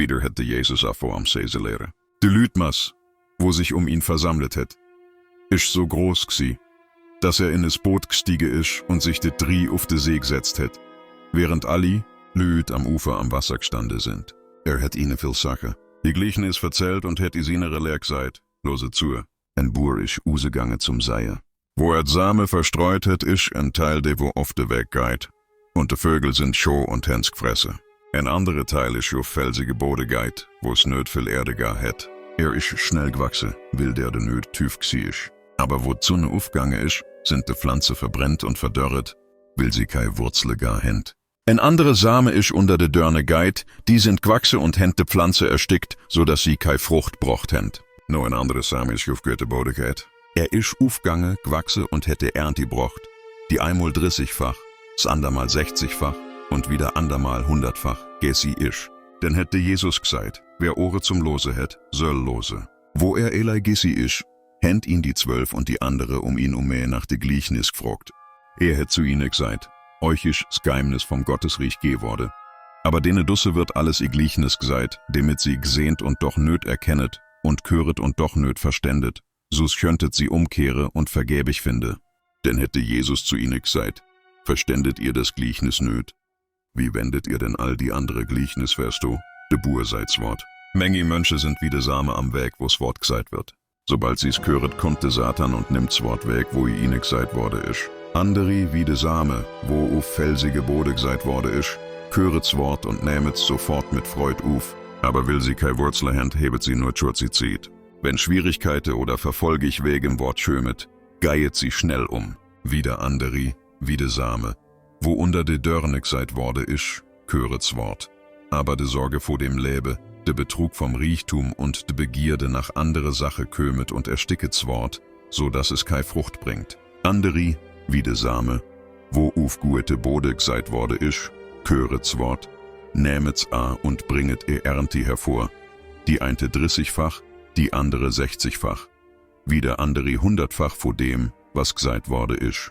Wieder hätte Jesus vor am See lehre. De Lütmas, wo sich ihn versammelt het, isch so groß gsi, dass in es Boot gestiege isch und sich de Drie auf de See gesetzt het, während alli Lüt am Ufer am Wasser gestande sind. Het ihnen viel Sache. Die Gleichnis verzählt und het is ihnen leer gesagt, lose zu. En Boer isch usegange zum Seier. Wo Same verstreut het, isch ein Teil, de wo oft de Weg geit, und de Vögel sind scho und hens gfresse. Ein andere Teil isch auf felsige Bode geit, wo's nöt viel Erde gar het. Isch schnell gewachse, will der de nöt tüf gsi isch. Aber wo Zunne aufgange isch, sind de Pflanze verbrennt und verdörret, will sie kei Wurzle gar hent. Ein andere Same isch unter de Dörne geit, die sind gewachse und hent de Pflanze erstickt, so dass sie kei Frucht brocht hent. No ein andere Same isch auf Goethe Bode geit. Isch aufgange, gewachse und hätte Ernti brocht. Die einmal 30-fach, das andermal 60-fach und wieder andermal 100-fach, gessi isch. Denn hätte Jesus gesagt, wer Ohre zum Lose hätt, soll lose. Wo Eli gessi isch, händ ihn die 12 und die andere ihn mehr nach de Gleichnis gefragt. Hätt zu ihnen gesagt, euch isch das Geheimnis vom Gottesreich geworde. Aber dene Dusse wird alles Gleichnis gesagt, damit sie gesehnt und doch nöt erkennet und köret und doch nöt verständet, so's könntet sie umkehre und vergebig finde. Denn hätte Jesus zu ihnen gesagt, verständet ihr das Gleichnis nöt? Wie wendet ihr denn all die andere Gleichnis, wärst du? De Buhr seid's Wort. Menge Mönche sind wie de Same am Weg, wo's Wort gesagt wird. Sobald sie's köret, kommt de Satan und nimmt's Wort weg, wo ihnen gesagt wurde isch. Anderi wie de Same, wo auf felsige Bode gesagt wurde isch, köret's Wort und nehmet's sofort mit Freud auf. Aber will sie kei Wurzle hent, hebet sie nur schurt sie zieht. Wenn Schwierigkeiten oder verfolgig Weg im Wort schömet, geiet sie schnell um. Wieder Anderi, wie de Same, wo unter de Dörne gesagt wurde isch, köret's Wort. Aber de Sorge vor dem Lebe, de Betrug vom Reichtum und de Begierde nach andere Sache kömet und ersticket's Wort, so dass es kei Frucht bringt. Anderi, wie de Same, wo auf guete Bode gesagt wurde isch, köret's Wort, nehmet's a und bringet Ernti hervor, die eine 30-fach, die andere 60-fach, wieder Anderi 100-fach vor dem, was gesagt wurde isch.